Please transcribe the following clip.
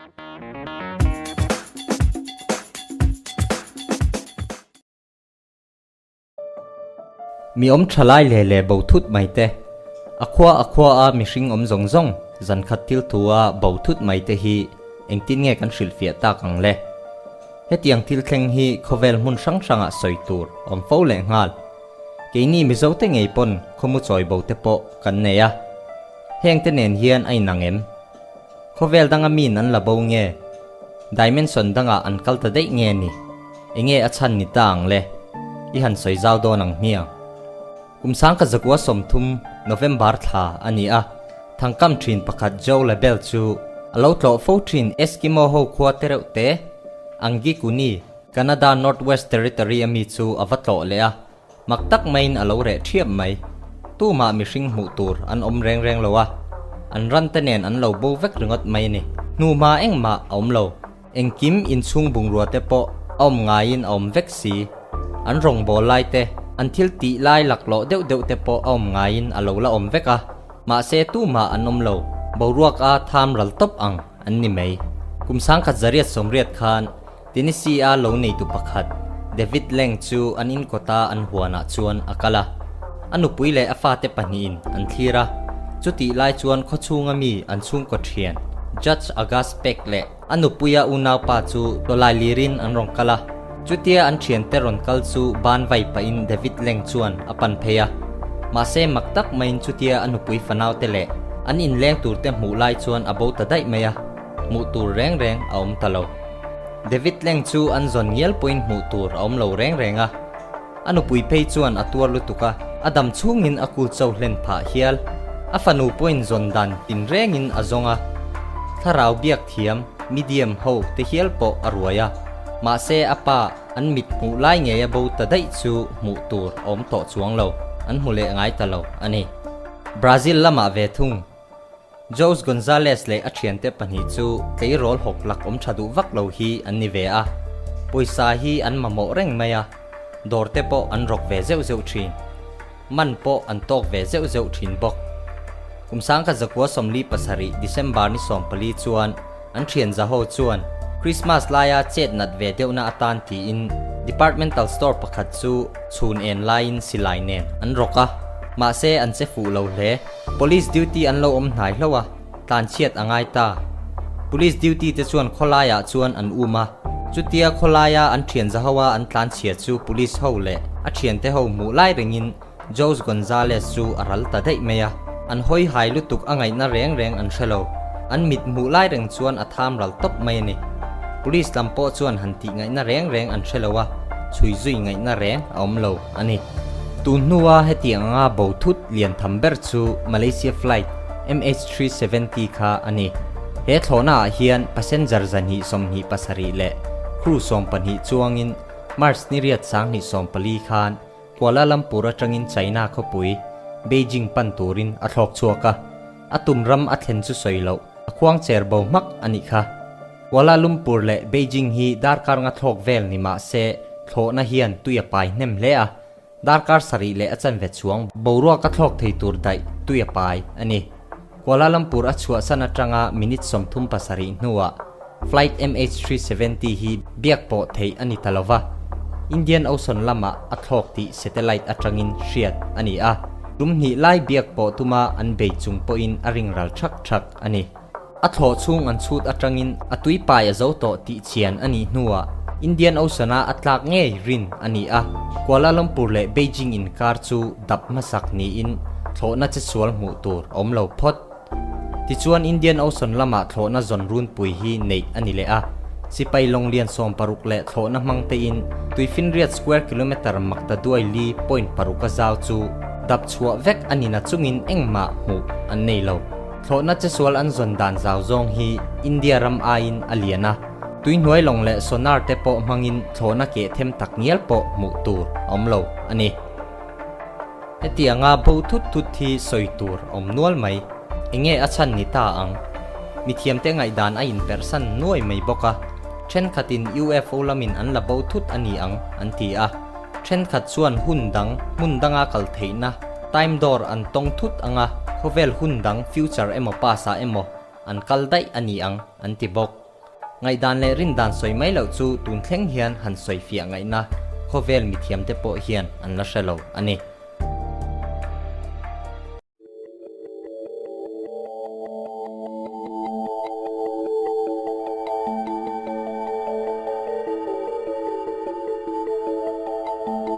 Mi awm tha lai leh leh bo thut mai te, a khua a khua a mihring awm zawng zawng zan khat thil thu a bo thut mai te hi engtin nge kan hrilhfiah tak ang le? Hetiang thil thleng hi khawvel hmun hrang hrangah sawi tur awm fo leh nghal. Keini Mizote ngei pawn khawmu chawi bo te pawh kan nei a. Hengte nen hian a inang em? Khawvel danga min an la bo nge? Dimension dangah an kal ta daih nge ni? Enge a chhan ni ta ang le? I han sawi zau dawn ang hmiang. Kum sangka zakua 30 November thla a ni a, thangkam thin pakhat Joe Labelle chu a lo tlawh fo thin Eskimo ho khua te reuh te, Angikuni, Canada Northwest Territory a mi chu a va tlawh leh a, Mak tak maiin a lo reh ṭhiap mai. Tumah mihring hmuh tur an awm reng reng lo a, an ran te nen an lo bo vek ringawt mai a ni. Hnuhma engmah a awm lo. Engkim inchhung bungrua te pawh a awm ngaiin a awm vek si. An rawngbâwl lai te, an thil tih lai laklawh deuh deuh te pawh a awm ngaiin a lo la awm vek a, mahse tumah an awm lo. Boruak a tham ral tawp ang an ni mai. Kum 1980 khan Tennessee-a lo neitu pakhat, David Leng chu an inkawta an huanah chuan a kal a. A nupui leh a fate pahnihin an thlir a. Chutih lai chuan khawchhunga mi an chhungkaw thian, Judge August Peck leh a nupuia unaupa chu tawlai lirin an rawn kal a. Chutia an thiante rawn kal chu ban vai pahin David Leng chuan a pan phei a. Mahse mak tak maiin chutia a nupui fanaute leh an inleng turte hmuh lai chuan a bo ta daih mai a. Hmuh tur reng reng a awm ta lo. David Leng chu an zawn ngial pawhin hmuh tur a awm lo reng reng a. A nupui phei chuan a tuar lutuk a, a dam chhungin a kul cho hlen phah hial. A fanu pawhin zawn dan tin rengin a zawng a. Thlarau biak thiam, medium, ho te hial pawh a ruai a. Mahse a pa an mit hmuh lai ngei a bo ta daih chu hmuh tur a awm tawh chuang lo, an hmu leh ngai ta lo a ni. Brazil lamah ve thung. Jose Gonzalez leh a thiante pahnih chu tleirawl hawk lak awm tha duh vak lo hi an ni ve a, pawisa hi an mamawh reng mai a, dawr te pawh an rawk ve zeuh zeuh thin. Man pawh an tawk ve zeuh zeuh thin bawk. Kum 1947 December ni 14 chuan an thian zaho chuan Christmas laia chet nat ve deuhna atan tiin departmental store pakhat chu chhun en laiin silai nen an rawk a, mahse an che fuh lo hle. Police duty an lo awm hnai hlauh a, tlanchhiat a ngai ta. Police duty te chuan khawlaiah chuan an um a, chutia khawlaia an thian zahoa an tlanchhia chu police ho leh a thiante ho hmuh lai rengin Jose Gonzalez chu a ral ta daih mai a, an hawi hai lutuk a ngaihna reng reng an hre lo. An mit hmuh lai reng chuan a tham ral tawp mai a ni. Police lam pawh chuan han tih ngaihna reng reng an hre lo a, chhui zui ngaihna reng a awm lo a ni. Tun hnua hetiang anga bo thut lian tham ber chu Malaysia flight MH370 kha a ni. He thlawhna ah hian passenger 227 leh crew 12 chuangin March ni riat 2014 khan Kuala Lumpur atangin China khawpui, Beijing pan turin a thlawk chhuak a, a tum ram a thlen chu sawi loh, a khuang cher bo hmak a nih kha. Kuala Lumpur leh Beijing hi darkar nga thlawk vel ni mah se thlawhna hian tui a pai hnem hle a, darkar sarih leh a chanve chuang boruak a thlawk thei tur daih tui a pai a ni. Kuala Lumpur a chhuahsan atanga minute 37 hnuah Flight MH370 hi biak pawh theih a ni ta lova, Indian Ocean lamah a thlawk tih satellite atangin hriat a ni a, tum hnih lai biak pawh tuma an bei chung pawhin a ring ral thak thak a ni. A thlawh chhung an chhut atangin a tui pai a zo tawh tih chian a nih hnuah Indian Ocean-a a tlak ngei rin a ni a, Kuala Lumpur leh Beijing inkar chu dap hmasak niin thlawhna che sual hmuh tur a awm lo phawt. Tichuan Indian Ocean lamah thlawhna zawn runpui hi neih a ni leh a, sipai lawng lian 60 leh thlawhna hmang tein tuifinriat square kilometre makta duai li point paruk a zau chu dap chhuah vek a ni na chungin engmah hmuh an nei lo. Thlawhna chesual an zawn dan zau zawng hi India ram aiin a lian a, tuihnuai lawng leh sonar te pawh hmangin thlawhna keh them tak ngial pawh hmuh tur a awm lo a ni. Hetianga bo thut thut hi sawi tur awm nual mai. Enge a chhan ni ta ang? Mithiamte ngaihdan a inperhsan nuai mai bawk a. Thenkhatin UFO lamin an la bo thut a ni ang an ti a. Thenkhat chuan hun dang, hmun danga kal theihna, time door an tawng thut anga khawvel hun dang, future emaw past ah emaw an kal daih a ni ang an ti bawk. Ngaihdan leh rindan sawi mai loh chu tun thleng hian han sawi fiah ngaihna khawvel mithiamte pawh hian an la hre lo a ni.